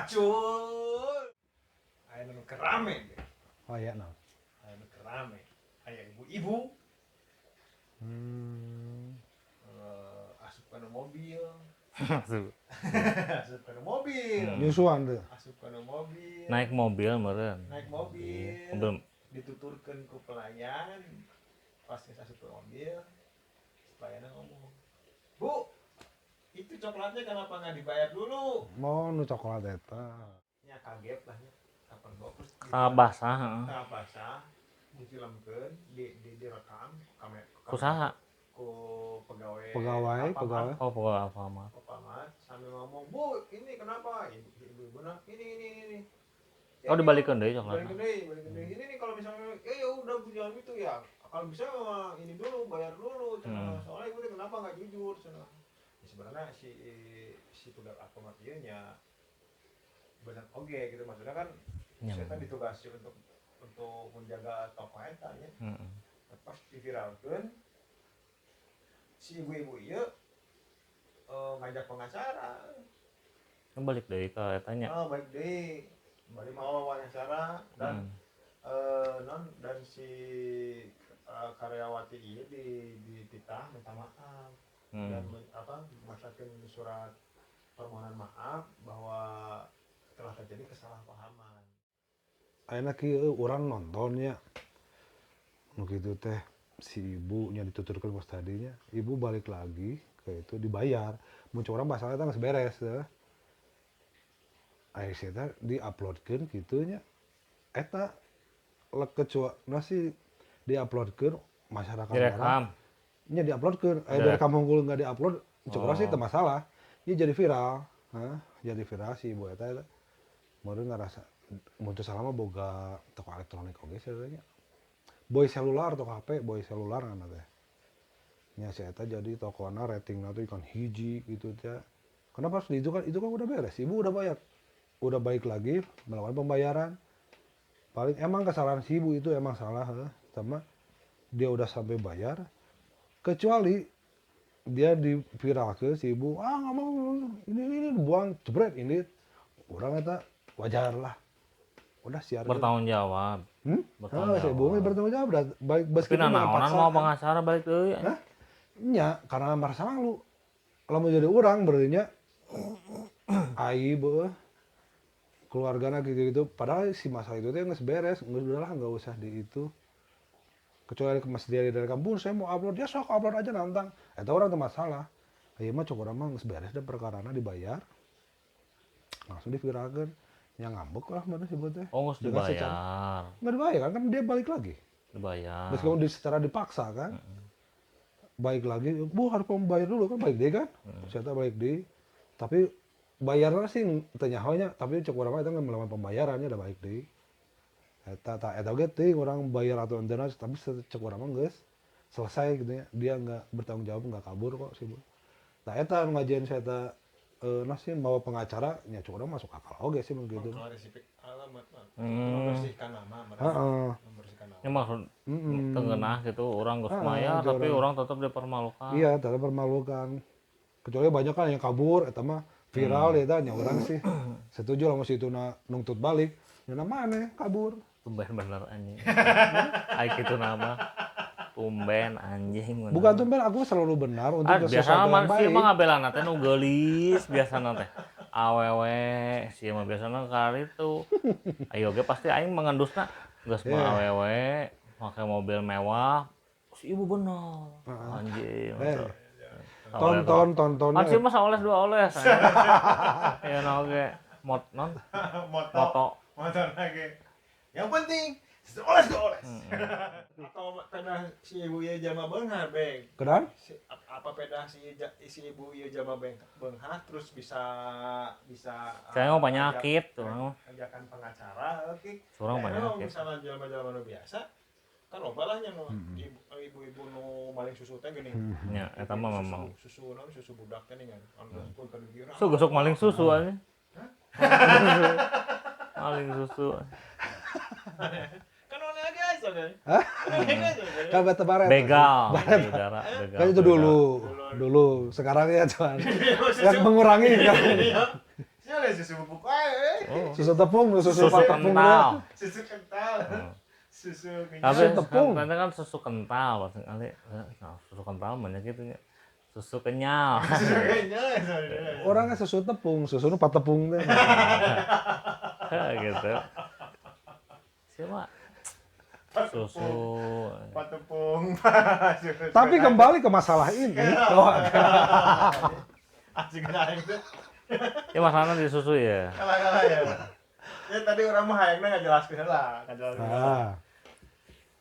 Pacul. Aya nu keur rame ge. Oh iya, no. Aya nu keur rame. Aya ibu-ibu asup kana mobil, asup kana mobil, Nyusuan tuh. Asup kana mobil. Naik mobil meureun. Naik mobil. Mobil. Dituturkeun ku pelayan pas geus asup ke mobil, pelayannya ngomong, "Bu, itu coklatnya kenapa nggak dibayar dulu?" Mau nu coklat eta. Nya kaget lah nya, kapan gua terus Ka basah, heeh. Ka basah, difilmkeun, di direkam kamera Kusaha? Ku pegawai Pegawai, Alfamart. Pegawai. Oh, pegawai Alfamart. Alfamart sambil ngomong, "Bu, ini kenapa?" Ibu ibu, ibu nah, ini." Oh, dibalikeun deui coklatna. Balikin deui, balikin deui. Ini nih kalau misalnya, ya udah Bu, jangan gitu ya. Kalau bisa mah ini dulu, bayar dulu cenah. Soalnya ibu teh kenapa nggak jujur cenah. Ya, sebenarnya si si pegawai Alfamart ieu nya bener oge gitu, maksudnya kan saya kan ditugasi untuk menjaga toko eta nya. Pas diviralkeun, si ibu-ibu ieu ngajak pengacara. Kan balik deui ka eta nya. Oh, baik deui. Balik mau wawancara dan non dan si karyawati ini di dititah minta maaf dan apa, memasukkan surat permohonan maaf bahwa telah terjadi kesalahpahaman. Ayeuna kieu, urang nontonnya. Nu kitu teh si ibunya dituturkeun pas tadinya, ibu balik lagi ke itu dibayar. Mun urang masalah eta geus beres teh. Aya si eta diuploadkeun kitu nya. Eta kecuali sih diuploadkeun masyarakat orang. Direkam. Nya diuploadkeun, aya direkam hungkul nggak diupload, cek urang sih teu masalah. Ieu jadi viral. Hah, jadi viral si ibu eta eta. Meureun ngarasa mun teu salah mah boga toko elektronik oge nya. Boy selular, toko HP, boy selular ngaranna teh. Nya si eta jadi tokona ratingna tuh ikan hiji gitu teh. Kenapa harus di itu kan udah beres, ibu udah bayar. Udah baik lagi melakukan pembayaran. Paling emang kesalahan si ibu itu emang salah, heuh. Sama dia udah sampai bayar, kecuali dia diviralkeun si ibu, "Ah, nggak mau ini buang jebret ini," urang eta wajar lah, udah siar. Bertanggung jawab. Bertanggung Ah, si ibu mah bertanggung jawab dah, baik Tapi meskipun dengan nanaonan paksaan. Mau pengacara balik deui. Hah? Nya, karena merasa malu. Kalau mau jadi orang berarti nya aib eueuh. Keluargana gitu-gitu. Padahal si masalah itu teh geus beres, geus udahlah, nggak usah di itu. Kecuali masih dia dari kampung, "Saya mau upload," ya sok upload aja, nantang. Eta urang teu masalah. Ieu mah cek urang mah geus beres dah perkarana, dibayar. Langsung diviralkeun. Ya ngambek lah mana si teh. Oh, geus Dengan dibayar. Nggak dibayar kan, kan dia balik lagi. Dibayar. Meskipun secara dipaksa kan. Baik lagi, "Bu, harus kamu bayar dulu," kan balik deui kan. Saya tak balik deui. Tapi bayarnya sih teu nyaho nya, tapi cek urang mah eta melawan pembayarannya udah balik deui. Eta tak eta oge teuing urang bayar atau henteu, tapi cek urang mah geus selesai gitu ya. Dia nggak bertanggung jawab, nggak kabur kok sih, Bu. Nah, eta nu ngajian saya eta nasi mau pengacara nya, cek urang masuk akal oge sih mun gitu. Mengklarifikasi alamat, membersihkan nama mereka. Membersihkan nama. Ini maksud teu ngeunah gitu, orang geus mayar itu tapi orang tetap dipermalukan. Iya, tetap permalukan. Kecuali banyak kan yang kabur, eta mah viral ya nya urang sih setuju lah masih itu na nungtut balik. Ya mana kabur. Tumben bener anjing. Ai kitu nama. Tumben anjing bener. Bukan tumben, aku selalu benar untuk Ah, biasana sesuatu mah yang sih baik. mah ngabelana teh nu geulis biasana teh. Awewe sih mah biasana kali itu. Ayo ge pasti aing mengendusna geus mah awewe make mobil mewah. Si ibu bener. Anjing. Eh, tonton tontonnya Kan sih mah saoles dua oles. Ya no oge mot non Moto. Moto. Moto lagi. Yang penting oles dua oles. Atau pedah si ibu ieu jalma beunghar, Beng. Kedan? Si, apa pedah si, si ibu ieu jalma beunghar terus bisa bisa Saya mah penyakit, urang mah. Ajakan pengacara, oke. Urang Ya, emang penyakit. misalnya jelema-jelema nu biasa kan loba lah nya nu ibu-ibu nu maling susu teh geuning. Ya, eta mah Susu- memang. Susu naon, susu budak teh nih kan. Anu kumpul ka dieu. Su gosok maling susu aja. Maling susu. Kan oleh aja soalnya. Hah? Kan oleh aja soalnya. Kan bete baret. Begal. Udara, begal. Kan itu begal. dulu, dulu. Sekarang ya cuman yang mengurangi kan. Iya. Ada susu bubuk ae. Oh. Susu tepung, susu kental. Susu kental. Susu kenyal. Tapi tepung. Nanti kan susu kental kali. Susu kental banyak gitu nya. Susu kenyal. Susu kenyal. Orangnya susu tepung, susu nu patepung teh. Gitu. Siapa? Susu patepung. Tapi kembali ke masalah ini. Asik aing teh. Ya masalahnya di susu ya. Kalah-kalah ya. Ya tadi orang mah hayangna ngajelaskeun heula, ngajelaskeun. Ah.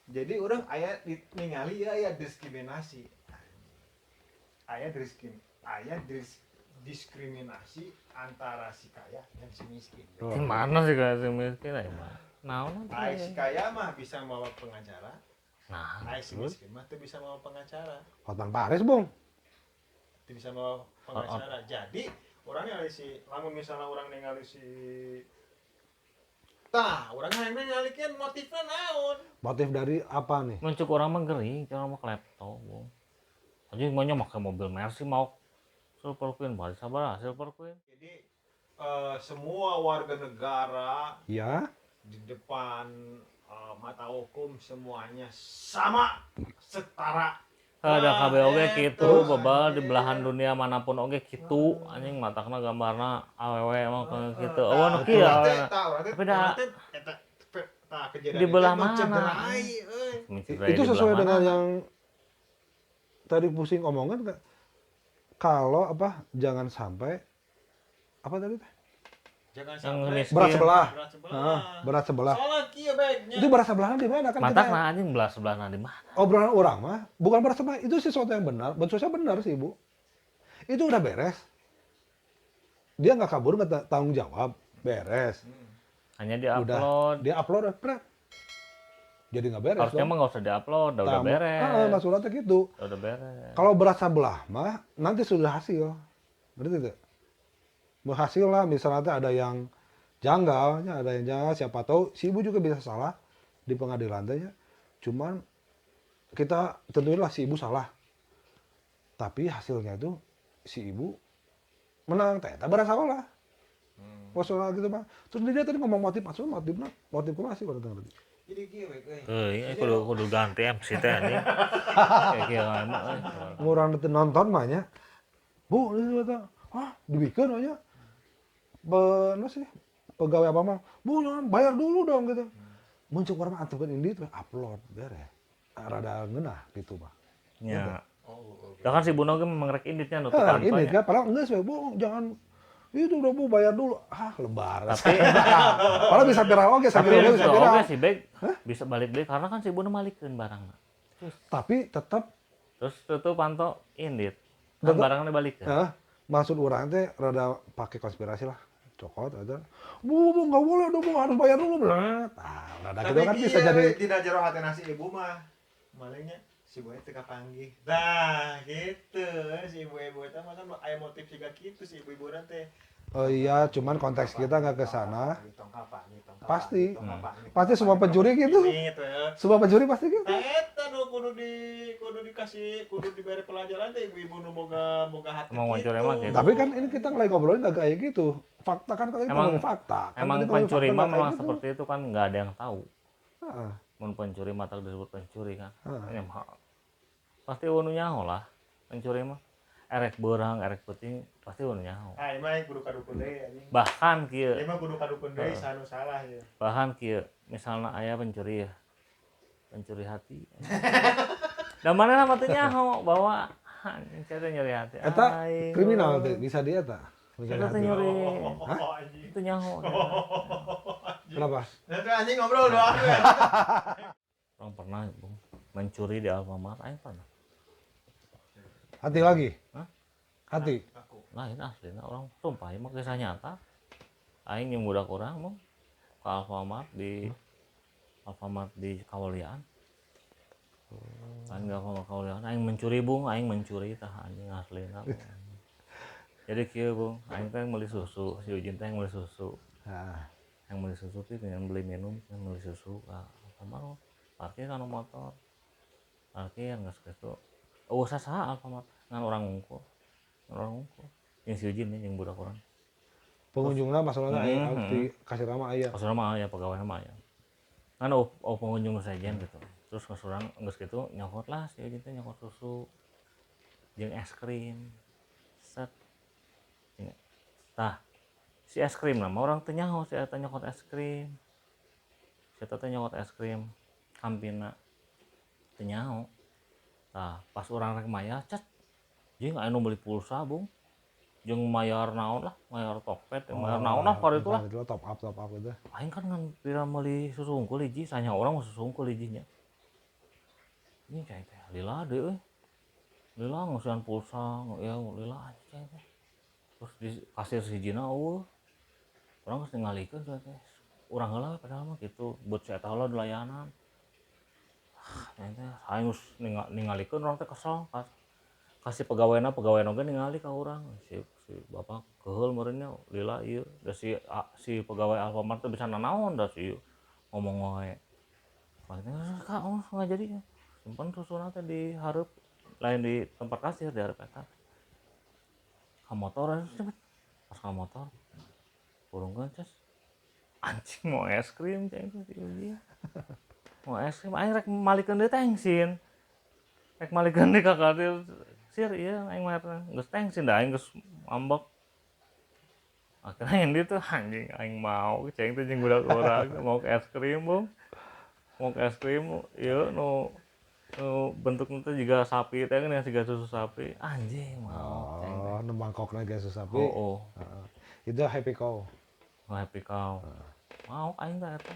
Jadi orang aya ningali ya aya diskriminasi. Aya diskriminasi antara si kaya dan si miskin. Gimana sih kaya si miskin ya mah? Naon? Ai si kaya mah bisa mawa pengacara. Nah, ai si miskin mah teu bisa mawa pengacara. Hotman Paris, Bung. Teu bisa mawa pengacara. Jadi orang ningali si lamun misalnya orang ningali si tah, orang hayangna nyalikeun motifna naon? Motif dari apa nih? Mun cuk urang mah gering, urang mah klepto, Bung. Anjing maunya make mobil Mercy mau Silver Queen, bari sabaraha Silver Queen. Jadi semua warga negara ya di depan mata hukum semuanya sama, setara. Ada KB oge kitu, bebal di belahan dunia manapun oge kitu, anjing matakna gambarna awewe emang kayak gitu. Oh, nu kieu awewe. Tapi da di belah mana? Itu sesuai dengan yang tadi pusing omongan kalau apa jangan sampai apa tadi teh? Jangan sampai berat sebelah. Berat sebelah. Itu berat sebelahnya di mana kan? Matak nah anjing belah sebelahnya di mana? Obrolan orang mah bukan berat sebelah, itu sesuatu yang benar. Bentuknya benar sih, Ibu. Itu udah beres. Dia nggak kabur, nggak tanggung jawab, beres. Hanya di-upload. Dia upload, pret. Jadi nggak beres. Harusnya mah nggak usah di-upload, udah beres. Maksudnya gitu. Udah beres. Kalau berat sebelah mah nanti sudah hasil. Ngerti tidak? Berhasil lah, misalnya ada yang janggal, ada yang janggal, siapa tahu si ibu juga bisa salah di pengadilan teh. Cuman kita tentuin lah si ibu salah. Tapi hasilnya itu si ibu menang, teh berat salah. Masalah gitu mah. Terus dia tadi ngomong motif, maksudnya motif kumaha sih kalau ngerti. Jadi kieu we euy. Heuh, kudu ganti MC teh anjing. Kayak kieu mah. Ngurang nonton mah nya. Bu, ah, dibikeun we nya. Bener sih, pegawai apa mah, bu jangan bayar dulu dong gitu. Muncul orang mah antepkeun ini tuh upload beres. Rada ngeunah gitu mah. Ya. Dah kan si Buno ge memang rek inditnya nu tukang. Indit kan padahal geus we, Bu, jangan itu udah Bu bayar dulu. Ah, lebar. Tapi padahal bisa viral oge, bisa viral. Oge si Beg bisa balik deui karena kan si Buno malikeun barangna. Tapi tetap terus tutup panto indit. Kan barangnya dibalikeun. Heeh. Maksud orang teh rada pakai konspirasi lah. Cokot aja. Bu, nggak boleh dong, Bu, harus bayar dulu. Nah, rada gitu kan bisa jadi tidak jero hati nasi ibu mah. Malingnya si ibu teh kapanggih. Nah, gitu. Si ibu-ibu eta mah kan aya motif siga kitu si ibu-ibu teh. Oh iya, cuman konteks kita nggak ke sana. Pasti. Pasti semua pencuri gitu. Semua pencuri pasti gitu. Nah, eta nu kudu dikasih, kudu diberi pelajaran teh ibu-ibu nu boga hati. Gitu. Tapi kan ini kita lagi ngobrolin nggak kayak gitu. Fakta kan kalau ngomongin fakta. Kan emang pencuri mah memang gitu. Seperti itu kan nggak ada yang tahu. Heeh. Mun pencuri mah tak disebut pencuri kan. Pasti nu nyaho lah pencuri mah. Erek beurang, erek peuting pasti nu nyaho. Ah, emang kudu kadukun deui anjing. Bahkan kieu. Emang kudu kadukun deui sanu salah ya. Bahkan kieu, misalna aya pencuri ya. Pencuri hati. Da mana mah teu nyaho bahwa anjing teh nyuri hati. Eta kriminal teh bisa dia eta. Eta teh nyuri. Hah? Itu nyaho. Kenapa? Nanti anjing ngobrol doang. Orang pernah, Bung, mencuri di Alfamart, aing pernah. Hati lagi? Hah? Hati? Lain aslinya orang sumpah ini mah kisah nyata. Aing yang budak orang mah ke Alfamart di Kawalian. Aing ke Alfamart Kawalian, aing mencuri Bung, aing mencuri tah anjing aslina. Jadi kieu Bung, aing teh meuli susu, si Ujin teh meuli susu. Heeh. Yang beli susu teh yang beli minum, yang beli susu ka Alfamart. Parkir kan motor. Parkir geus kitu. Oh, saha Alfamart ngan orang ngungkul. Orang ngungkul. Yang si Ujin yang budak orang. Pengunjungna masalahna aya di kasir mah aya. Kasir mah aya, pegawai mah aya. Kan oh pengunjung sejen gitu. Terus geus urang geus kitu nyokot lah si Ujin teh nyokot susu jeung es krim. Set. Tah, si es krim mah urang teu nyaho si eta nyokot es krim. Si eta teh nyokot es krim Campina. Teu nyaho. Tah, pas urang rek mayar cet. Jeung aya nu meuli pulsa, Bung. Jeung mayar naon lah, mayar Tokped, mayar naon lah par itu lah. Itu top up gitu. Aing kan ngan pira meuli susu unggul hiji, sanya orang mah susu unggul hijinya. Ini cai teh lila deui euy. Lila ngusian pulsa, ya lila cai teh. Terus di kasir sijina eueuh. Urang geus ningalikeun cai teh. Urang heula padahal mah kitu, beut si eta heula dilayanan. Ah, cai teh aing geus ningalikeun urang teh kesel. Kasih pegawaina, pegawai oge ningali ka urang. Si bapak keheul meureun nya lila ieu. Da si pegawai Alfamart teh bisa nanaon da si ngomong wae. Makanya kak, oh nggak jadi. Simpen susuna teh di hareup, lain di tempat kasir di hareup eta. Ka motor cepet. Pas ka motor burungkeun ces. Anjing mau es krim cai teh si Uji. Mau es krim aing rek malikeun deui tengsin. Rek malikeun deui ka kasir. Sir, iya aing mah geus tengsin da aing geus ngambek. Akhirnya yang dia tuh anjing aing mau cai teh jeung budak urang mau ke es krim, Bung. Mau ke es krim ieu nu bentuknya tuh juga sapi teh kan yang siga susu sapi. Anjing mau. Oh, nu mangkokna ge susu sapi. Oh. Itu happy cow. Oh, happy cow. Mau aing teh eta.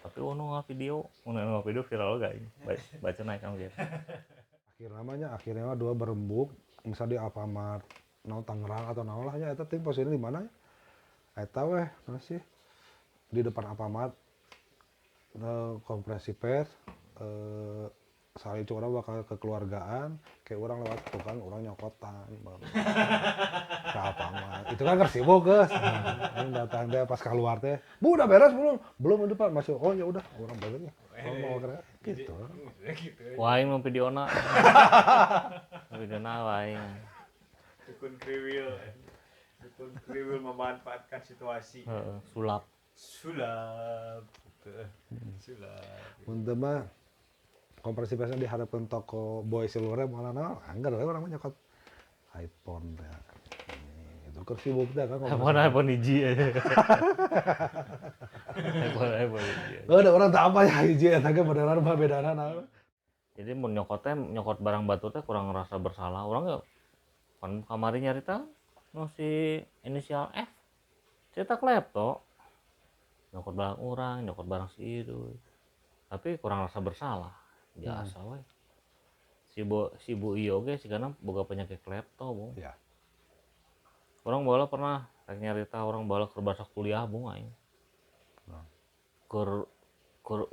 Tapi ono video, ono video viral oge aing. Baca naik kamu gitu. Akhirnya mah dua berembuk, misal di Alfamart, no Tangerang atau naon lah nya eta teh posisinya di mana? Eta weh, mana sih? Di depan Alfamart konferensi pers saling orang bakal kekeluargaan, kayak orang lewat tukang, orang nyokotan ke Alfamart. Itu kan sibuk geus. Nah, datang teh pas keluar teh, "Bu, udah beres belum?" "Belum, udah Pak." Masih, "Oh, ya udah, orang beres ya." Orang mau kerja gitu. Wah, aing mau videona. Videona wae. Dukun kriwil. Dukun kriwil memanfaatkan situasi. Heeh, sulap. Sulap. Sulap. Mun teu mah konferensi persnya diharapkan toko boy seluruhnya malah naon anggar we urang mah nyokot iPhone ya. Itu keur sibuk dah kan iPhone hiji aja. iPhone hiji. Oh, ada orang tak apa ya hiji eta ge beneran mah bedana naon. Jadi mun nyokot teh nyokot barang batu teh kurang ngerasa bersalah. Urang ge kan kamari nyarita nu si inisial F cetak laptop nyokot barang urang, nyokot barang si itu. Tapi kurang rasa bersalah. Biasa we. Si Bu Iyo ge sigana boga penyakit klepto, Bung. Ya. Urang baheula pernah rek nyarita urang baheula keur basa kuliah, Bung, aing. Nah. Keur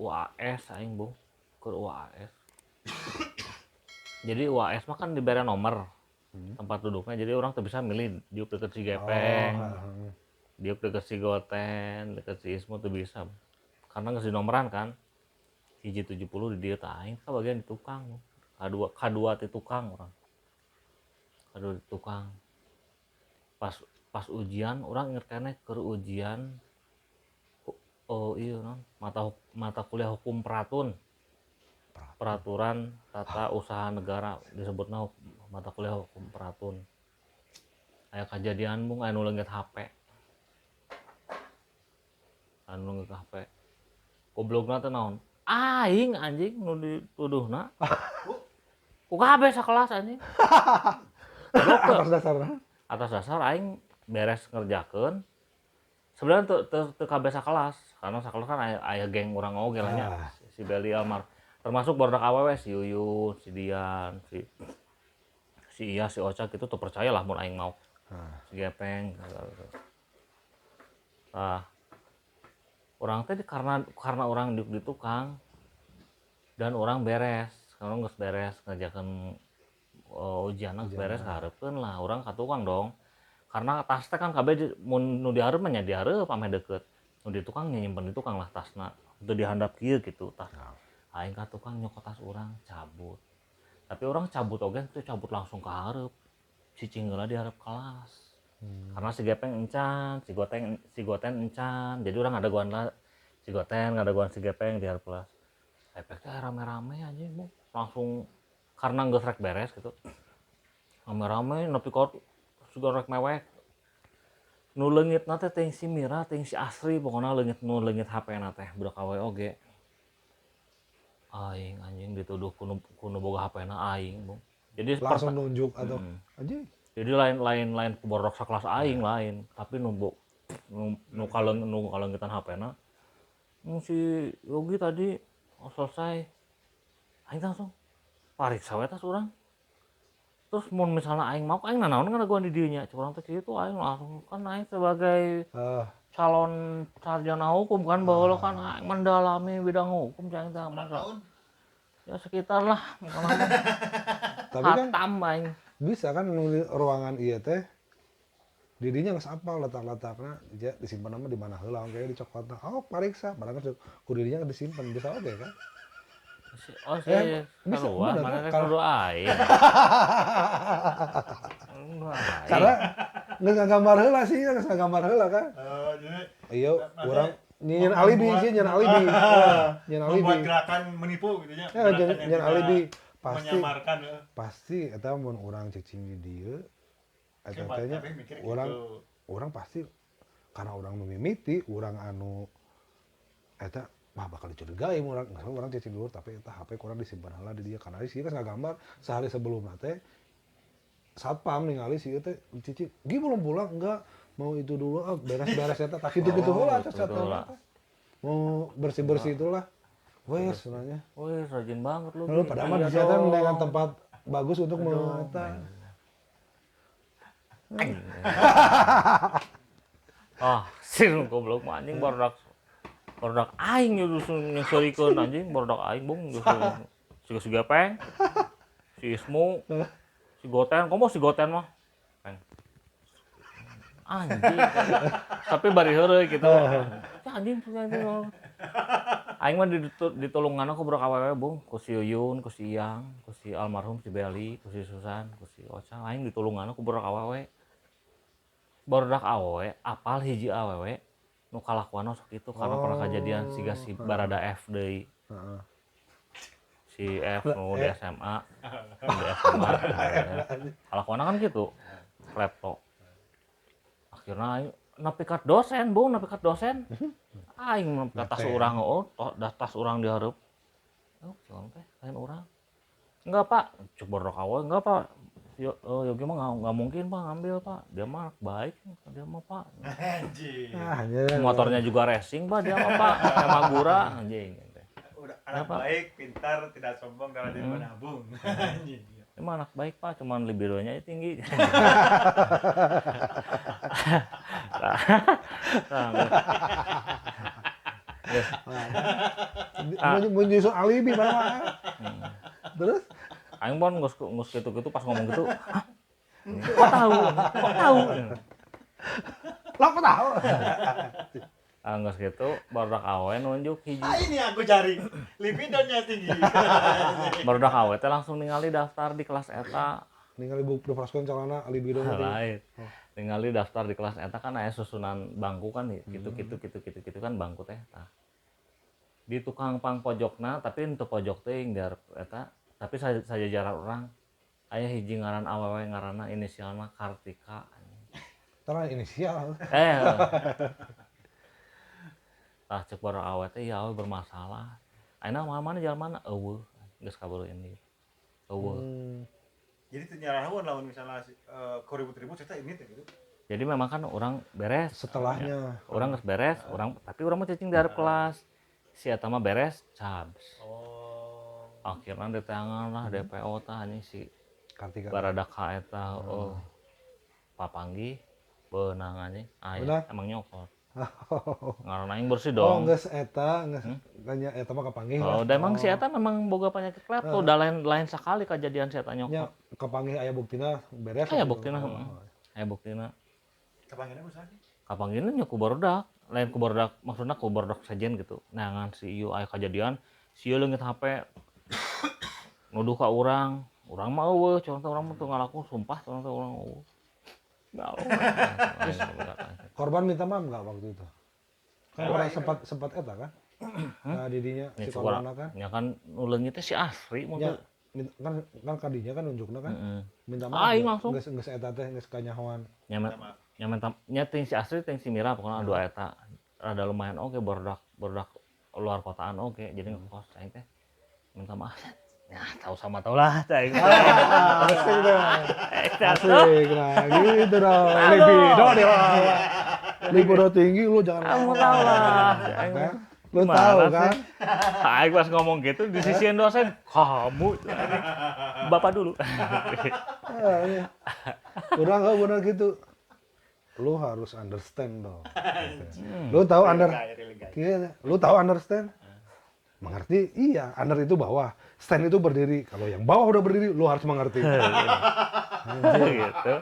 UAS aing, Bung. Keur UAS. Jadi UAS mah kan dibere nomor tempat duduknya. Jadi orang tuh bisa milih diuk deket si Gepeng, diuk deket si Goten, deket si Ismu tuh bisa. Karena geus dinomoran kan. Hiji 70 di dieu tah aing ka bagian di tukang. K2 di tukang urang. K2 di tukang. Pas ujian urang inget keneh keur ujian oh iya non mata kuliah hukum peratun. Peraturan tata usaha negara disebutna mata kuliah hukum peratun. Aya kajadian Bung anu leungit HP. Anu leungit HP. Goblogna teh naon? Aing anjing nu dituduhna. Ku kabeh sakelas anjing. Atas dasar. Atas dasar aing beres ngerjakeun. Sebenarnya teu kabeh sakelas, karena sakelas kan aya geng urang oge lah nya. Si Beli Almar. Termasuk barudak awewe si Yuyun, si Dian, si Iya, si Ocha gitu tuh percaya lah mun aing mau. Si Gepeng gitu. Nah, orang teh karena orang di tukang dan orang beres, karena geus beres ngerjakeun ujian geus beres kahareupeun lah, urang ka tukang dong. Karena tas teh kan kabeh mun nu dihareup mah nya dihareup ameh deukeut. Nu di tukang nya nyimpen di tukang lah tasna. Teu dihandap kieu gitu tas. Aing ka tukang nyokot tas urang cabut. Tapi orang cabut oge teu cabut langsung ka hareup. Cicing heula di hareup kelas. Karena si Gepeng encan, si Goten encan. Jadi urang ngadagoan lah si Goten, ngadagoan si Gepeng di hareup kelas. Efek teh rame-rame aja, Bu. Langsung karena geus rek beres gitu. Rame-rame nepi ka siga rek mewek. Nu leungitna teh teuing si Mira, teuing si Asri, pokoknya leungit nu leungit HP-na teh budak awewe oge. Aing anjing dituduh ku nu boga HP-na aing, Bung. Jadi Langsung nunjuk atau anjing. Jadi lain lain lain ku barudak sakelas aing lain, tapi nu kaleungitan HP-na. Si Yogi tadi, oh, selesai. Aing langsung pariksa we tas urang. Terus mun misalnya aing mau, aing nanaon ngadagoan di dieu nya. Cek urang teh kitu, aing langsung kan aing sebagai calon sarjana hukum kan, baheula kan aing mendalami bidang hukum cek aing teh masa. Tahun. Ya sekitar lah, pokokna mah. Tapi kan Hatam aing. Bisa kan nu di ruangan ieu teh didinya geus apal letak-letakna ja disimpan mah di mana heula kayak dicokotna. Oh, pariksa, padahal kan ku didinya disimpan bisa oge kan. Oh, si Eh, bisa, keluar, bener, mana kan? rek nuduh aing. Nuduh aing. Karena geus ngagambar heula sih, geus ngagambar heula kan. Oh, jadi Iya, maksudnya urang nyieun alibi sih, nyieun alibi. Nyieun alibi. Membuat gerakan menipu gitu ya. Ya, Gerakan nyieun yang nyieun tidak alibi. Pasti menyamarkan. Ya. Pasti eta mun urang cicing di dieu eta Coba, teh nya tapi mikir urang gitu. Urang pasti karena urang nu mimiti, urang anu eta wah bakal dicurigai mun urang nggak urang cicing dulu, tapi eta HP kurang disimpan heula di dia karena sih kan ngagambar sehari sebelumna teh satpam ningali si ieu teh cicing, "Gi, belum pulang?" "Enggak, mau itu dulu ah, beres-beres eta." Tak kitu-kitu Oh, heula teh gitu satpam lah. teh. Mau bersih-bersih itulah wes sebenarnya. Wih, rajin banget lu. Lalu Gi. padahal mah Iya di situ dong. dengan tempat bagus untuk eta. Ah, sih goblok mah anjing barudak barudak aing justru nyeuseureun anjing barudak aing, Bung, justru si si Gepeng, si Ismu, si Goten, komo si Goten mah. Peng. Anjing. Tapi bari heureuy gitu. Ya, anjing anjing. Aing mah ditulungan ku budak awewe, Bung, ku si Yuyun, ku si Iyang, ku si almarhum si Beli, ku si Susan, ku si Ocha. Aing ditulungan ku budak awewe. Barudak awewe, apal hiji awewe nu kalakuan sok itu karena pernah kejadian siga si Barada F deui. Si F nu di SMA. Nu di SMA. Kalakuan kan gitu. Klepto. Akhirnya aing nepi ka dosen, Bung, nepi ka dosen. Aing nepi ka tas urang, oh, dah tas urang di hareup. Oh, curang teh, lain urang. "Enggak, Pak." Cek barudak awewe, "Enggak, Pak. Oh, Yogi mah nggak mungkin, Pak, ngambil, Pak. Dia mah anak baik, dia mah, Pak. Anjing. Ah, anjing. Motornya juga racing, Pak, dia mah, Pak. Magura, anjing." Udah anak Kenapa? baik, pintar, tidak sombong, dan rajin menabung. Anjing. Dia mah anak baik, Pak, cuman libidonya aja tinggi." Nah, Mau mau nyusul alibi padahal mah. Terus aing pon geus geus gitu-gitu pas ngomong gitu, "Hah? Kok tahu? Kok tahu?" Lah, kok tahu? Ah, geus gitu, barudak awewe nunjuk hiji. Ah, ini yang aku cari. Libidonya tinggi. Barudak awewe teh langsung ningali daftar di kelas eta. Ningali buku profesion calana libido tinggi. Lain. Ningali daftar di kelas eta kan aya susunan bangku kan gitu gitu gitu gitu gitu kan bangku teh. Tah. Di tukang pang pojokna, tapi untuk pojok teh di hareup eta, tapi saja jarak urang aya hiji ngaran awewe, ngaranna inisialna Kartika. Tara inisial. Eh. Tah, cek baru awewe teh ya awewe bermasalah. Ayeuna mana mana jalan mana euweuh geus kaburu ini. Euweuh. Jadi teu nyarahoan lamun misalnya ribut-ribut cerita ini teh gitu. Jadi memang kan urang beres Setelahnya. Urang geus beres, urang tapi urang mah cicing di hareup kelas. Si eta mah beres, cabs. Oh. Akhirnya diteangan lah DPO tah anjing si Kartika. Barada K eta, oh. Papanggih beunang anjing. Aya Beunang? emang nyokot. Ngaran aing bersih Oh, dong. geus eta, geus tanya eta mah kapanggih Oh, lah. da emang si eta memang boga penyakit klepto, da lain lain sekali kejadian si eta Nya nyokot. kapanggih aya buktina beres. Aya gitu. buktina, Oh. heeh. Aya buktina. Kapanggihna ku saha? Kapanggihna nya ku barudak, lain ku barudak, maksudna ku barudak sejen gitu. Neangan si ieu aya kejadian, si ieu leungit HP nuduh ka urang, urang mah euweuh, contoh urang mah teu ngalaku, sumpah contoh urang euweuh. Terus korban minta maaf enggak waktu itu? Kan pernah sempat eta kan? Nah, didinya si korban kan. Ya kan nu leungit teh si Asri mun ya, kan kan kadinya kan nunjukna kan. Minta maaf. Aing langsung geus eta teh geus kanyahoan. Nya minta nya ting si Asri ting si Mira pokoknya dua eta. Rada lumayan oke bordak luar kotaan oke. Jadi ngekos aing teh minta maaf. Ya, tahu sama tahu lah. Asik. Nah, gitu dong. Libido deh. Libido tinggi lu jangan. Kamu tahu lah. Lu tahu kan? Aing pas ngomong gitu di sisi dosen, kamu bapak dulu. Udah enggak benar gitu. Lu harus understand dong. Lu tahu under. Lu tahu understand? Mengerti? Iya, under itu bawah. Stand itu berdiri. Kalau yang bawah udah berdiri, lu harus mengerti. Gitu.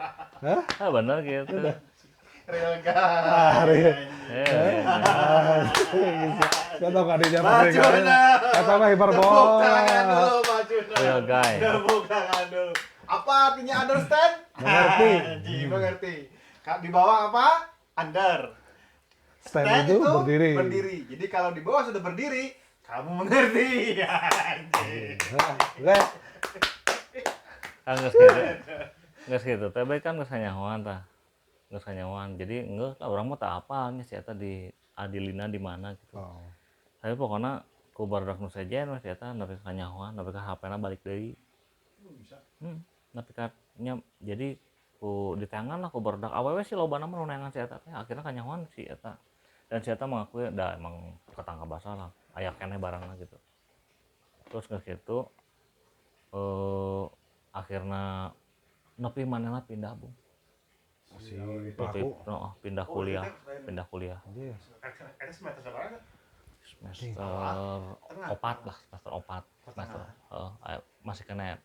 Hah? Ah, benar gitu. Real guy. Gak tau kadinya apa. Kata mah hiperbola. Tepuk tangan dulu, Pak. Real guy. Tepuk tangan dulu. Apa artinya understand? Mengerti. Mengerti. Di bawah apa? Under. Stand itu berdiri. Berdiri. Jadi kalau di bawah sudah berdiri, kamu mengerti. Anjing. Kan geus kitu. Geus kitu teh bae kan geus kanyahoan tah. Geus kanyahoan. Jadi geus lah urang mah teu apal nya si eta di Adilina di mana gitu. Oh. Tapi pokona ku barudak nu sejen we si eta nepi ka kanyahoan, nepi ka HP-na balik deui. Bisa. Nepi ka nya jadi ku diteangan lah ku barudak awewe sih lobana mah nu neangan si eta teh. Akhirna kanyahoan si eta. Dan si eta mengakui dah emang ketangkap basah lah. Aya keneh barangna gitu. Terus geus kitu akhirna nepi manehna pindah, Bung. Si pelaku pindah kuliah, pindah kuliah. Iya. Eta semester sabaraha? Semester opat lah, semester opat. Semester masih kena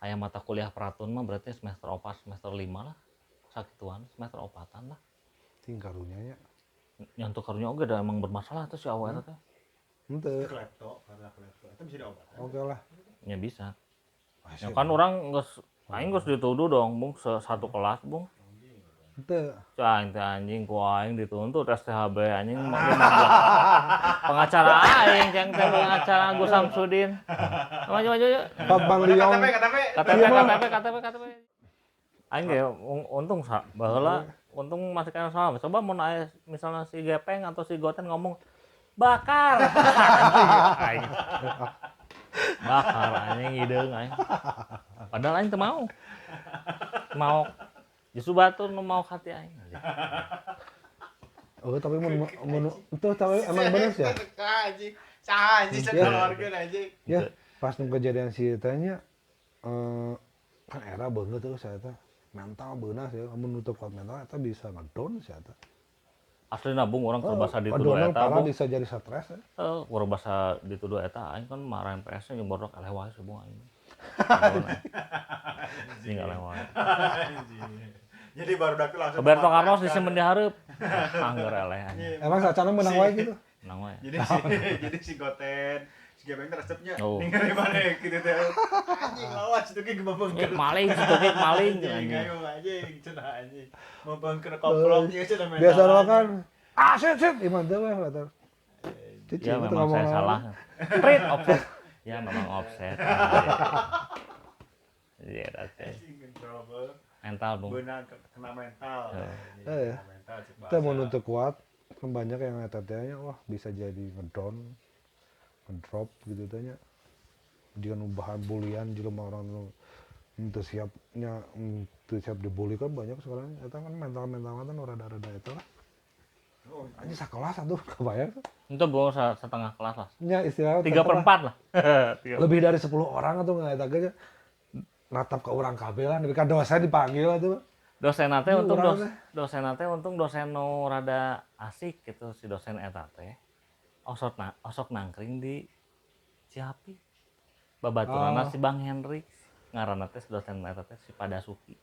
aya mata kuliah peratun mah berarti semester opat, semester 5 lah. Sakituan, semester opatan lah. Ting karunya nya. Nyantuk karunya oge da emang bermasalah tuh si awe eta teh. Henteu. Klepto, karena klepto. Itu bisa diobatan. Oke lah. Ya bisa. Ya kan orang geus aing geus dituduh dong, Bung, satu kelas, Bung. Henteu. Cah teh anjing ku aing dituntut STHB anjing 15. Pengacara aing ceng teh pengacara Agus Samsudin. Maju maju yuk. Pak Bang Liong. KTP. Aing ge untung baheula untung masih kena salah. Coba mun aya misalnya si Gepeng atau si Goten ngomong bakar. Aing. Bakar anjing hideung aing. Padahal aing teu mau. Mau justru batur nu mau hati aing. Oh, tapi mun itu tapi emang bener sih ya. Saha anjing sakeluarga anjing. Ya, pas nu kejadian si tanya kan era beungeut tuh saya teh. Mental beunah sih, mun nutup kuat mental eta bisa ngedown sih eta. Aslina Bung orang keur basa dituduh eta Bung. Bisa jadi stres. Heeh, keur basa dituduh eta aing kan marah MPS-nya jeung bodoh eleh wae sih Bung aing. Anjing eleh wae. Jadi baru dak langsung Roberto Carlos disimpen di hareup. Angger eleh anjing. Emang sacana menang wae gitu. Menang wae. Jadi si Goten, si Gepeng teh resepnya ningali maneh kitu teh. Anjing lawas itu ge mambengkeun. Maling situ ge maling anjing. Ayo anjing cenah anjing. Mambengkeun koplok ieu cenah mental. Biasa mah kan ah sit iman teh weh latar. Ya memang saya salah. Print offset. Ya memang offset. Iya, mental Bung. Beunang kena mental. Heeh. Kita mau nutup kuat, kan banyak yang eta teh wah bisa jadi ngedown, ngedrop gitu tanya. Jika bahan bulian jelema orang nu teu siapnya teu siap dibully kan banyak sekarang. Eta kan mental-mental kan rada-rada eta lah. Anjing sakelas atuh kebayang. Itu Bung setengah kelas lah. Nya istilahnya 3/4 lah. Lebih dari 10 orang atuh nggak eta ge natap ke orang kabeh lah, nepi ka dosen dipanggil atuh. Dosen teh untung dosen teh untung dosen nu rada asik gitu si dosen eta teh. Osok nangkring di Ciapi. Babaturanna si Bang Hendrik, ngaranna teh si dosen eta teh si Padasuki.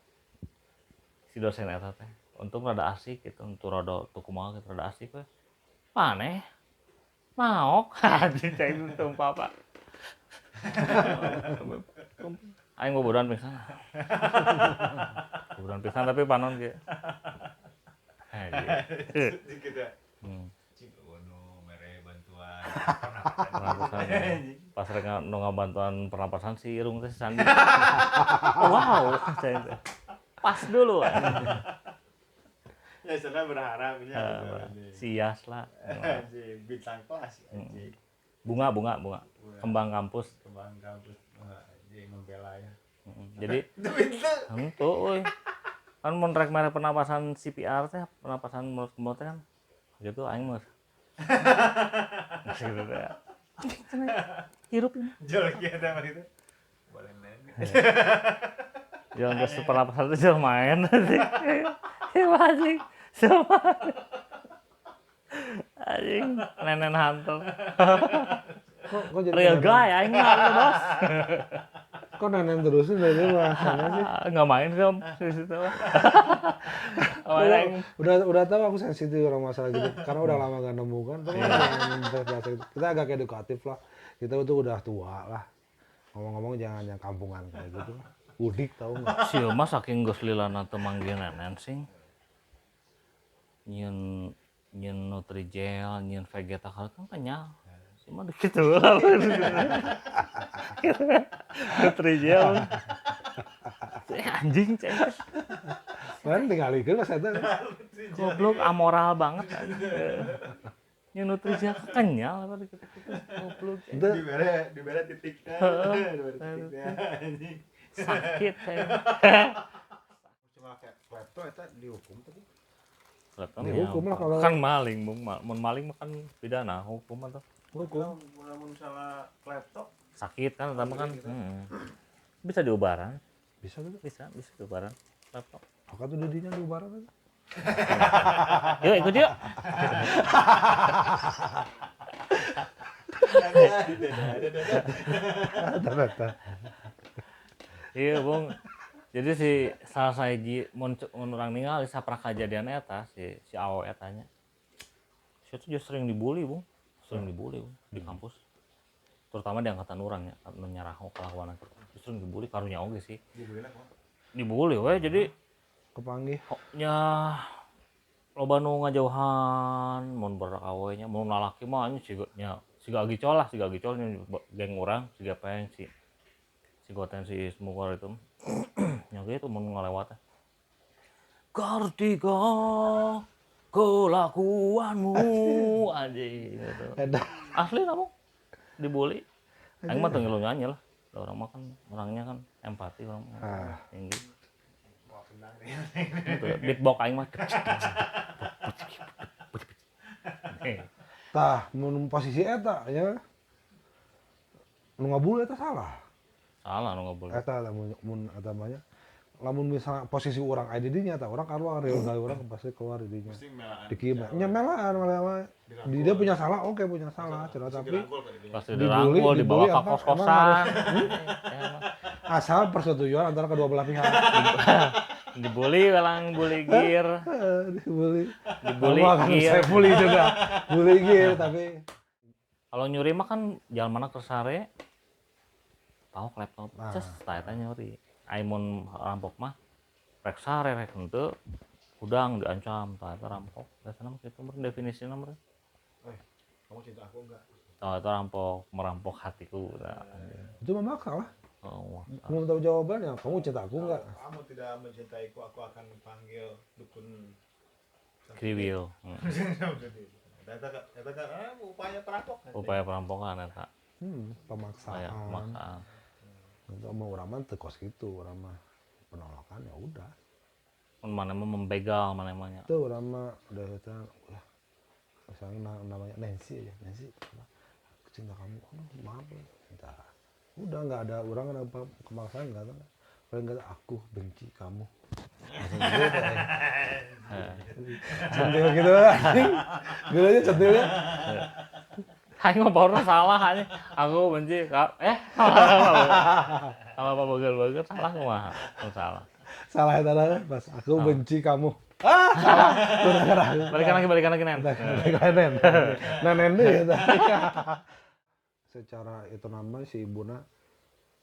Si dosen eta teh untung rada asik gitu, untuk rada tuh kumaha gitu rada asik we. Maneh maok anjing cai tumpah Pak. Aing bobodohan pingsan. Kuburan pisan tapi panon ge. Gitu ya. Cik ono mere bantuan pernapasan. Pas rek nu ngabantuan pernapasan si irung teh si Sandi. Wow, pas dulu. Ya sana berharap ya. Si Yas lah. Bintang kelas anjing. Bunga. Kembang kampus. Kembang kampus. Anjing membela ya. Jadi henteu euy. Kan mun rek mere pernapasan CPR teh, pernapasan mulut ke mulut teh kan gitu aing mah. Gitu teh. Hirup ini. Jol kieu teh mah gitu. Boleh main. Jalan ke pernapasan teh jalan main. Anjing. Sama. Anjing, nenen hantu. Kok jadi real guy aing mah bos. Kok nenen terus sih dari rasanya sih? Nggak main sih om di situ. Udah tahu aku sensitif orang masalah gitu karena udah lama gak nemu kan. Kita agak edukatif lah. Kita tuh udah tua lah. Ngomong-ngomong jangan yang kampungan kayak gitu. Udik tahu nggak? Si mah saking geus lilana teu manggil nenen sing. Nyeun Nutrijel, nyeun Vegeta kan kenyal. Cuma gitu lah. Nutrijel. Anjing cek. Kan tinggalikeun lah eta. Goblok amoral banget. Nyeun Nutrijel kenyal apa gitu. Goblok. Dibere titiknya. Dibere titiknya anjing. Sakit saya. Cuma kayak klepto eta dihukum tadi. Dihukum lah kalau kan maling, Bung. Mun maling mah kan pidana, hukum atau hukum. Mun salah klepto sakit kan pertama kan. Bisa diubaran. Bisa gitu? Bisa diubaran klepto. Maka tuh dedinya diubaran aja. Yuk ikut yuk. Ternyata. Iya, Bung. Jadi si salah sahiji mun urang ningali saprak kajadian eta si awe eta nya. Si itu juga sering dibully, Bung. Sering dibully Bung, di kampus. Terutama di angkatan urang nya, nu nyaraho kelakuan kitu. Sering dibully karunya oge sih. Dibully lah kumaha? Dibully we jadi kepanggih. Nya loba nu ngajauhan mun barudak awe nya, mun lalaki mah nya siga nya siga agicol lah, siga agicol nya geng urang, siga peng si goten si Smukor itu. Nya gitu mun ngalewat teh. Kartika kelakuanmu anjing gitu. Asli kamu dibully. Aing mah teu ngilu nyanyi lah. Orang mah kan orangnya kan empati orang mah. Tinggi. Gitu, beatbox aing mah. Tah, mun posisi eta nya nu ngabully eta salah. Salah nu ngabully. Eta mun eta mah nya. Lamun misalnya posisi orang aya di dinya tah orang keluar real gawe orang pasti keluar di dinya. Dikieu nya melaan malah dia punya salah, oke punya salah, cenah tapi pasti dirangkul dibawa ke kos-kosan. Asal persetujuan antara kedua belah pihak. Dibully welang bully gear. Dibully. Dibully gear. Saya bully juga. Bully gear tapi kalau nyuri mah kan jalan mana ke sare. Tahu laptop. Ces tah eta nyuri. Aimun rampok mah rek sare rek henteu hudang diancam tah eta rampok. Biasana mah kitu meureun definisina meureun. Kamu cinta aku enggak? Oh, itu rampok, merampok hatiku. Nah. Itu memaksa lah. Oh, kamu tahu jawabannya, kamu cinta aku enggak? Kamu tidak mencintaiku, aku akan panggil dukun Kriwil. Eta upaya perampokan. Upaya perampokan eta. Pemaksaan. Pemaksaan. Untuk mau urang mah teu kos kitu, urang mah penolakan ya udah. Mun mana mah membegal mana mah nya. Teu urang mah udah eta lah. Misalnya namanya Nancy aja, Nancy, aku cinta kamu, aduh maaf ya, cinta. Udah nggak ada orang ada kemaksaan nggak ada, paling nggak aku benci kamu. Langsung gitu, centil gitu, anjing, gitu aja centilnya. Aing mah baru salah anjing, aku benci, kalau apa bagel-bagel salah kumaha, salah. Salah itu adalah pas aku benci kamu. Ah, salah. Balikan lagi, Nen. Balikan Nen. Nen deh ya. Secara itu nama si ibuna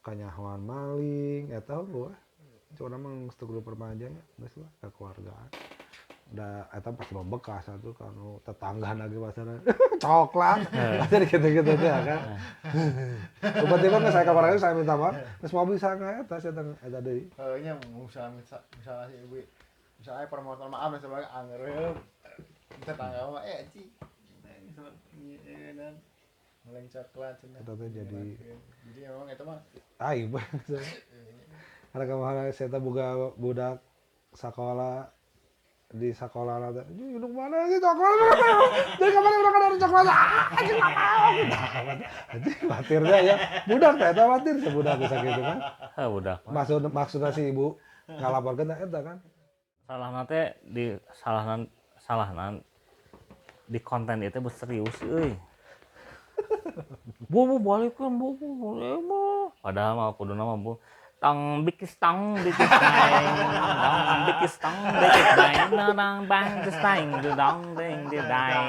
kanyahoan maling, eta gua. Cuma emang kudu permajanya geus lah kekeluargaan. Udah eta pasti membekas atuh kanu tetangga lagi pasarnya coklat. Pasti gitu-gitu teh kan. Tiba-tiba geus saya kabar saya minta maaf, geus mau bisa nga eta saya eta deui. Heuh nya misalnya si ibu misalnya permohonan maaf dan sebagainya anger we tetangga mah anjing. Meleng coklat cenah. Eta teh jadi memang eta mah aib. Karena kemarin saya boga budak sekolah di sekolah lah, ini mana sih coklat? Jadi kemarin udah ada coklat, anjing nggak mau. Anjing khawatirnya ya, budak ternyata khawatir sebudak bisa gitu kan? Heh budak. Maksudnya si ibu ngalaporkeun eta kan? Salahna teh di salahna di konten itu serius euy. Bu balikeun bu. Padahal mah kuduna mah bu. Tang bikis tang bikis tang bikis tang bikis tang nang bang tang dong ding di dang.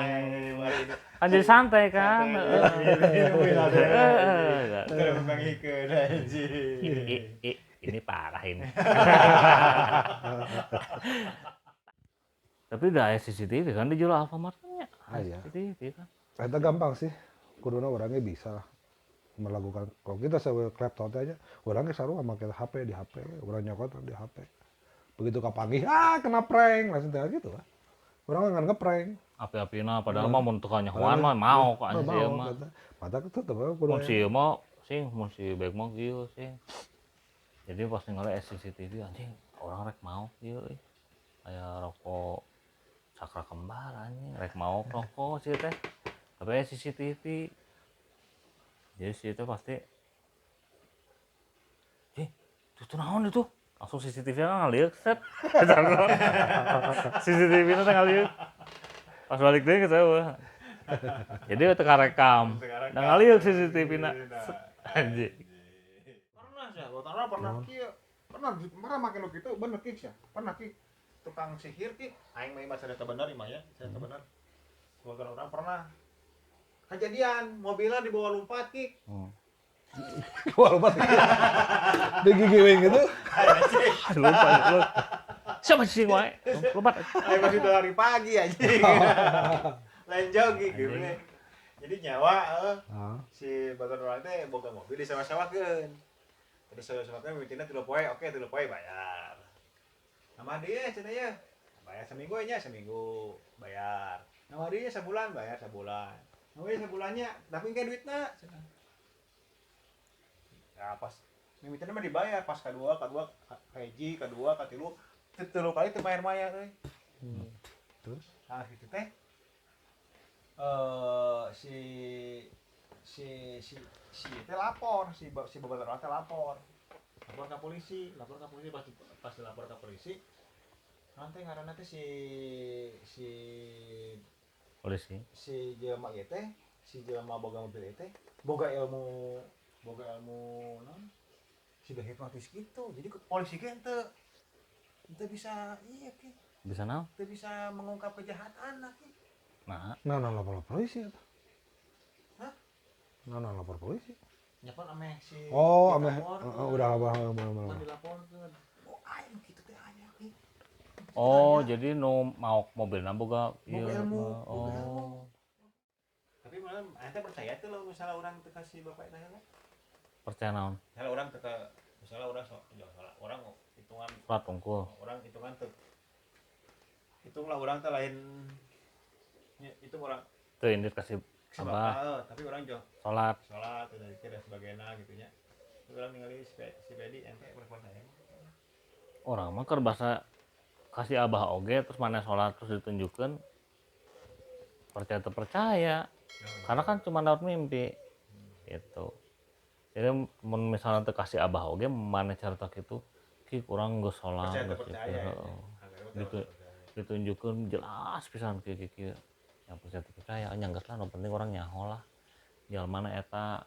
Kan jadi santai kan. Ini parah ini. Tapi udah ada CCTV kan dijual Alfamart-nya. Ah, iya. CCTV kan. Itu gampang sih. Kuduna orangnya bisa lah melakukan. Kalau kita sewa laptop aja, orangnya sarua make HP di HP, orang nyokot di HP. Begitu kapanggih, kena prank, langsung teh gitu lah. Orang nggak ngeprank. Api-apina padahal mah mun tukang nyahoan mah mau kok anjing sieun mah. Mata tetep kudu. Mun sieun mah sing, mun si beg mah kieu sing. Jadi pas ningali CCTV anjing, orang rek mau kieu euy. Aya rokok Cakra Kembar anjing, rek mau rokok sih teh. Tapi CCTV. Jadi si itu pasti itu naon itu? Langsung CCTV-nya ngaliuk set. CCTV-nya ngaliuk. Pas balik deui ke saya. Jadi teu karekam. Nah ngaliuk CCTV-na. Anjing. Pernah sih, pernah kieu. Pernah make nu kitu bener kieu sia. Pernah kieu tukang sihir kieu. Aing mah cerita bener imah ya, cerita bener. Keluarga orang pernah kejadian mobilnya dibawa lompat ki. Dibawa lompat. Di gigi wing gitu. Lompat. Siapa sih wae? Lompat. Ayo masih udah lari pagi anjing. Lain jogging gitu. Jadi nyawa si batur orang teh boga mobil disewa-sewakeun. Terus sewa-sewakeun mimitina 3 poe, oke 3 poe bayar. Nama dia cenah ya. Bayar seminggu nya, seminggu bayar. Nama dia sebulan bayar sebulan. Oh iya sebulannya, tapi enggak duitna. Ya pas mimitina mah dibayar pas kedua, hiji, kedua, katilu, tilu kali teu bayar-bayar euy. Terus? Nah gitu teh. Si teh lapor, si babatur teh lapor. Lapor ke polisi, pas dilapor ke polisi. Nanti ngaranna teh si polisi si jelema ieu teh, si jelema boga mobil ieu teh, boga ilmu non siga hipnotis gitu. Jadi polisi ge henteu bisa iya ki. Bisa naon? Teu bisa mengungkap kejahatan lah ki. Nah, nah lapor polisi eta. Hah? Nah, lapor polisi. Nya pan ameh si oh, ameh udah lapor. Dilaporkeun. Oh, aing kitu teh aya ki. Oh, jadi nu mau mobilna boga ieu ilmu. Oh. Tapi malah ente percaya tuh lamun misalnya orang teu ka si bapak eta heula? Percaya naon? Misalnya orang teu ka misalnya orang sok orang hitungan salat tungkul. Orang hitungan teu hitunglah orang teh lain itu orang teu indit kasih abah. Tapi orang jauh salat. Salat dan zikir dan sebagainya gitu nya. Orang ningali si Pedi ente percaya. Orang mah keur basa kasih abah oge terus mana sholat terus ditunjukkan percaya atau percaya karena kan cuma lewat mimpi gitu. Jadi mun misalnya teu kasih abah oge mana cerita kitu ki kurang geus sholat geus gitu ditunjukkan jelas pisan kieu kieu yang percaya teu percaya nya geus lah nu penting orang nyaho lah jalmana eta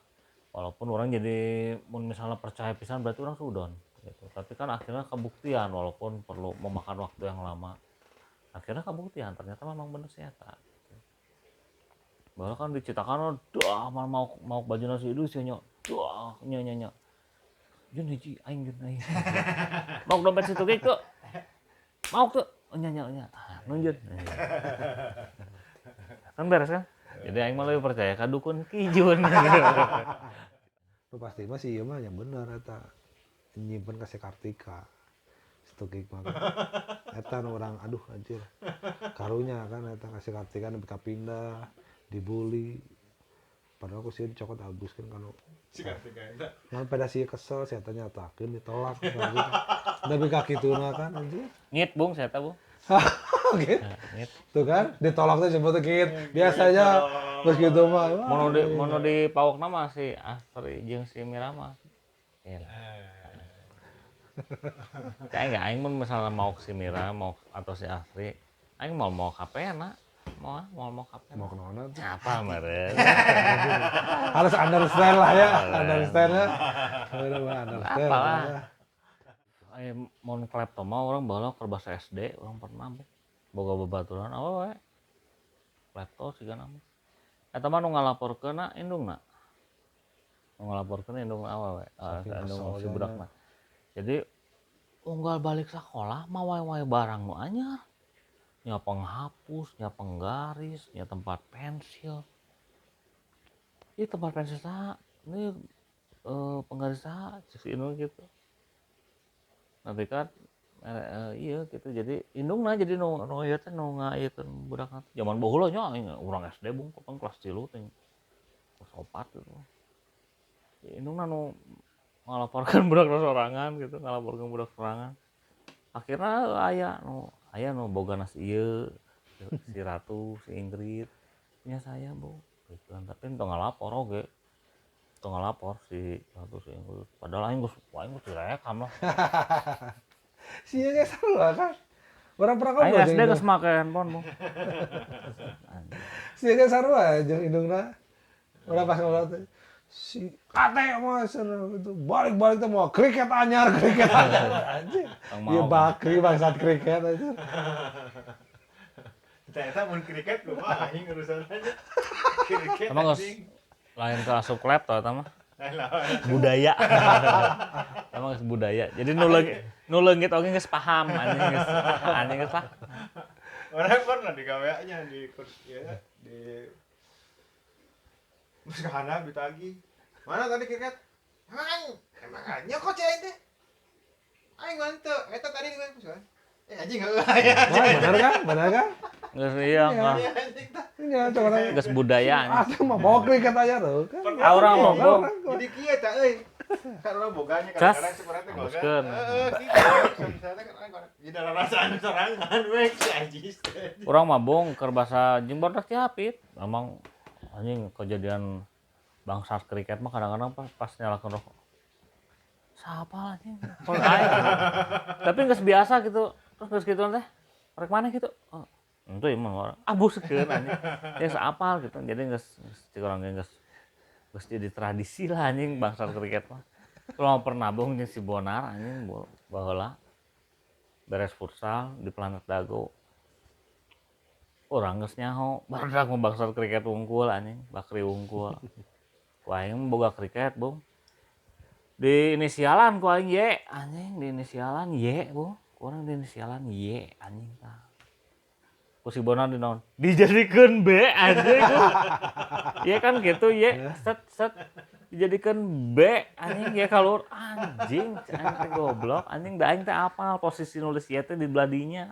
walaupun orang jadi mun misalnya percaya pisan berarti orang sudon gitu. Tapi kan akhirnya kebuktian walaupun perlu memakan waktu yang lama. Akhirnya kebuktian ternyata memang bener sih eta. Gitu. Bahkan kan diciptakan dah mau baju nasi itu sih nya. Dah nya nya nya. Jun hiji aing jun aing. Maok dompet situ ge tuh. Maok tuh. Oh nya nya nya. Ah, nunjun. Kan beres kan? Jadi aing mah lebih percaya ka dukun Ki Jun. Lu pasti mah sih ieu mah yang bener eta. Nyimpen ka si Kartika. Situ mah. Eta nu urang aduh anjir. Karunya kan eta ka si Kartika nepi ka pindah, dibully. Padahal aku sih dicokot abus kan kalau Si Kartika eta. Nah, pada sih kesel, saya tanya nyatakeun ditolak. Tapi kaki tuna kan anjir. Ngit bung saya tahu. Gitu. Ngit. Tuh kan, ditolak tuh cepet gitu. Biasanya terus gitu mah. Mono di paukna mah si Astri jeung si Mira mah. Iya. Kayak enggak aing mun misalnya mau si Mira mau atau si Astri, aing mau KP-na. Mau KP. Mau kemana tuh? Apa meren? Harus understand lah ya, understand ya. Understand. Apalah. Mun klepto mah orang baheula keur basa SD, orang pernah boga babaturan awewe. Klepto sigana mah. Eta mah nu ngalaporkeunna indungna. Nu ngalaporkeun indungna awewe, indung si budakna. Jadi unggal balik sakola mah wae-wae barang nu anyar. Nya penghapus, nya penggaris, nya tempat pensil. Ih tempat pensil saha? Ini penggaris saha? Cek si indung gitu. Nanti kan iya gitu. Jadi indungna jadi nu ieu teh nu ngaiekeun budakna. Zaman baheula nya aing urang SD bung kapan kelas 3 teh. Kelas 4 gitu. Indungna nu ngalaporkeun budak sorangan gitu, ngalaporkeun budak sorangan. Akhirnya aya nu boga nas ieu si Ratu, si Ingrid punya saya bu gitu kan, tapi tong ngalapor oge. Tong ngalapor si Ratu si Ingrid. Padahal aing geus direkam lah. Si ieu geus sarua kan. Urang pernah ngobrol. Aing SD geus make handphone bu. Si ieu geus sarua jeung indungna. Urang pas ngobrol teh si Kate mah itu balik-balik teh mau kriket anyar anjir. Ieu bakri bangsat kriket anjir. Ternyata mun kriket kumaha aing urusan aja. Kriket emang geus lain ke asup klepto eta mah. Budaya. Emang geus budaya. Jadi nu leungit oge geus paham anjing geus lah. Orang pernah digaweanya di kurs ya di terus kahana ditagih. Mana tadi kriket? Emang aing nyokot cai teh. Aing mah teu, eta tadi di mana? Anjing heueuh aya. Bener kan? Bener kan? Geus iya mah. Iya, coba geus budaya. Atuh mah bawa kriket aja tuh kan. Urang mah jadi kieu tah euy. Kan urang boganya kadang-kadang sekurang teh boga. Heeh, kieu. Misalnya kan jadi rarasaan sorangan we si anjing. Urang mah bung keur basa jeung barudak Cihapit. Emang anjing kejadian bangsat kriket mah kadang-kadang pas nyalakan rokok. Siapa anjing? Tapi geus biasa gitu. Terus geus kitu teh. Rek mana gitu? Oh, entu ieu mah abuskeun anjing. Geus apal gitu. Jadi geus cik urang ge geus jadi tradisi lah anjing bangsat kriket mah. Urang pernah bung jeung si Bonar anjing baheula beres futsal di Planet Dago. Urang geus nyaho, barudak mah bangsat kriket wungkul anjing, bakri wungkul. Ku aing boga kriket, Bung. Di inisialan ku aing Y, anjing di inisialan Y, Bung. Ku urang di inisialan Y anjing tah. Ku si Bonar di naon? Dijadikeun B anjing. Y kan gitu Y, set set dijadikeun B anjing Y kalur anjing, anjing teh goblok, anjing da aing teh apal posisi nulis Y teh di beladinya.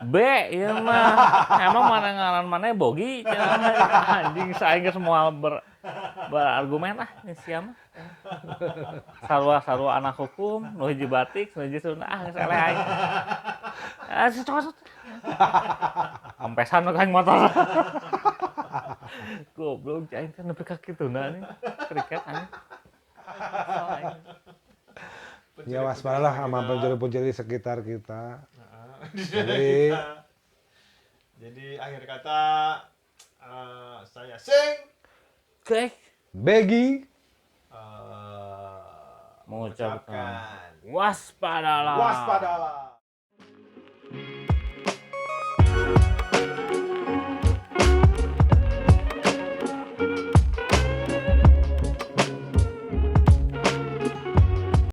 B ieu mah emang mana ngaran mana bogi anjing saing geus moal berargumen ah sia mah. Sarua-sarua anak hukum, nu hiji batik, nu hiji Sunda ah geus eleh aing. Ah cocok. Ampesan aing motor. Goblok aing teh nepi ka kituna anjing. Kriket anjing. Ya waspadalah sama pencuri-pencuri sekitar kita. Jadi akhir kata saya Sing Oke. Begi mengucapkan waspadalah. Waspadalah.